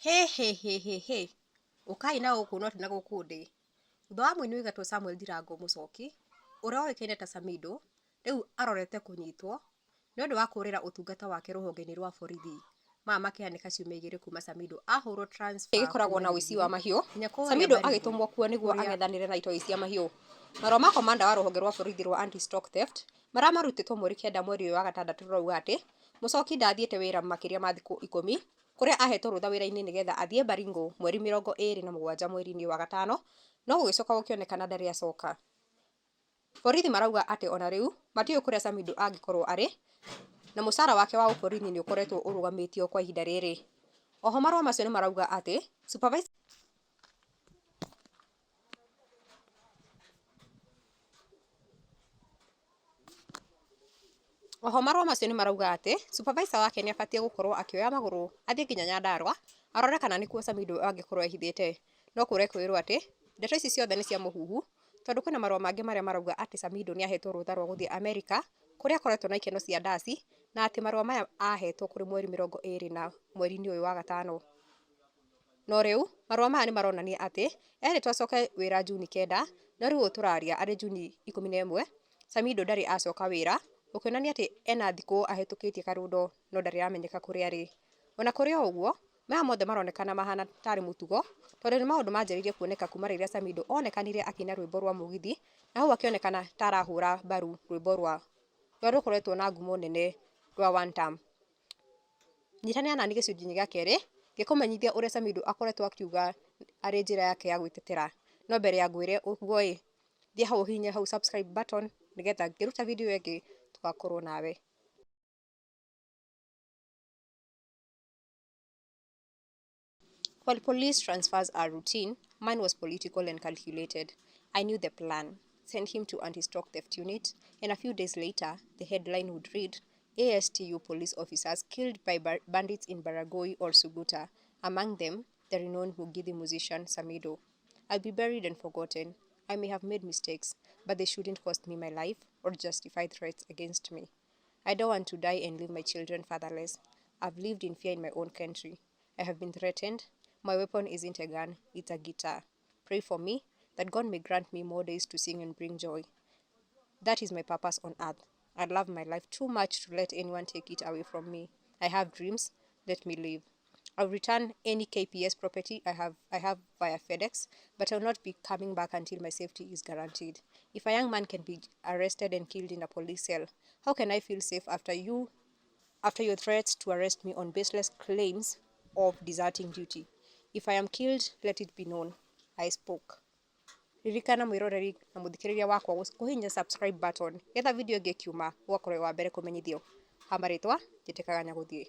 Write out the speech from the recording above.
Hĩ hĩ hĩ hĩ hĩ, ũkai na gũkũ no ti na gũkũ ndĩ. Thutha wa mũini wĩ gatũ Samuel Ndirango Mũchoki, ũrĩa ũĩkaine ta Samidoh, rĩu arorete kũnyitwo nĩ ũndũ wa kũũrĩra ũtungata wake rũhonge-inĩ rwa borithi. Maya makĩhanĩka ciumia igĩrĩ kuma Samidoh ahũrwo transfer gĩkoragwo kuma na ũici Gĩthũngũri wa mahiũ, nginya kũrĩa Samidoh Baringo agĩtũmwo kuo nĩguo kũrĩa ang'ethanĩre na itoi cia mahiũ. Marũa ma komanda wa rũhonge rwa borithi rwa Anti-Stock Theft marĩa marutĩtwo mweri 9 mweri ũyũ wa gatandatũ rũrauga atĩ Mũchoki ndathiĩte wĩra makĩria ma thikũ 10 kũrĩa ahetwo rũtha wĩra-inĩ nĩgetha athiĩ Baringo mweri 27 mweri-inĩ wa gatano no gũgĩcoka gũkĩonekana ndarĩ acoka. Borithi marauga atĩ ona rĩu matiũĩ kũrĩa Samidoh angĩkorwo arĩ na mũcara wake wa ũborithi nĩ ũkoretwo ũrũgamĩtio kwa ihinda rĩrĩ. Oho marũa macio nĩ marauga atĩ supervisor Oho marũa macio nĩ marauga atĩ supervisor wake nĩ abatie gũkorwo akĩoya magũrũ athiĩ nginya Nyandarua arore kana nĩkuo Samidoh angĩkorwo ehithĩte. No kũrekwĩrwo atĩ ndeto ici ciothe nĩ cia mũhuhu tondũ kwĩna marũa mangĩ marĩa marauga atĩ Samidoh nĩ ahetwo rũtha rwa gũthiĩ Amerika kũrĩa akoretwo na ikeno cia ndaci na atĩ marũa maya ahetwo kũrĩ mweri 24 mweri-inĩ ũyũ wa gatano. No rĩu marũa maya nĩ maronania atĩ erĩtwo acoke wĩra Juni 9 no rĩu ũũ tũraria arĩ Juni 11 Samidoh ndarĩ acoka wĩra ũkĩonania atĩ ena thikũ ahĩtũkĩtie karũndo no ndarĩ amenyeka kũrĩa arĩ. Ona kũrĩ o ũguo, maya mothe maronekana mahana tarĩ mũtugo tondũ nĩ maũndũ manjĩrĩirie kuoneka kuma rĩrĩa Samidoh onekanire akĩina rwĩmbo rwa mũgithi na hau akĩonekana ta arahũra mbaru rwĩmbo rwa rũrĩa rũkoretwo na ngumo nene rwa One Term. Nyitanĩra nani gĩcunjĩ-inĩ gĩa kerĩ ngĩkũmenyithia ũrĩa Samidoh akoretwo akiuga arĩ njĩra yake ya gwĩtetera. No mbere ya ngwĩre ũguo ĩ, thiĩ hau ũhihinye hau subscribe button nĩgetha ngĩruta video ĩngĩ tũgakorwo nawe. While police transfers are routine, mine was political and calculated. I knew the plan. Send him to anti-stock theft unit, and a few days later, the headline would read, ASTU police officers killed by bandits in Baragoi or Suguta, among them the renowned Mugithi musician Samidoh. I'll be buried and forgotten. I may have made mistakes, but they shouldn't cost me my life or justify threats against me. I don't want to die and leave my children fatherless. I've lived in fear in my own country. I have been threatened. My weapon isn't a gun, it's a guitar. Pray for me that God may grant me more days to sing and bring joy. That is my purpose on earth. I love my life too much to let anyone take it away from me. I have dreams, let me live. I'll return any KPS property I have via FedEx, but I'll not be coming back until my safety is guaranteed. If a young man can be arrested and killed in a police cell, how can I feel safe after your threats to arrest me on baseless claims of deserting duty? If I am killed, let it be known. I spoke. Ririkana mwĩroreri na mũthikĩrĩria wakwa kũhihinya subscribe button getha video ĩngĩ ĩkiuma ũgakorwo wĩ wa mbere kũmenyithio. Ha marĩtwa njĩtĩkaga Nyagũthiĩ.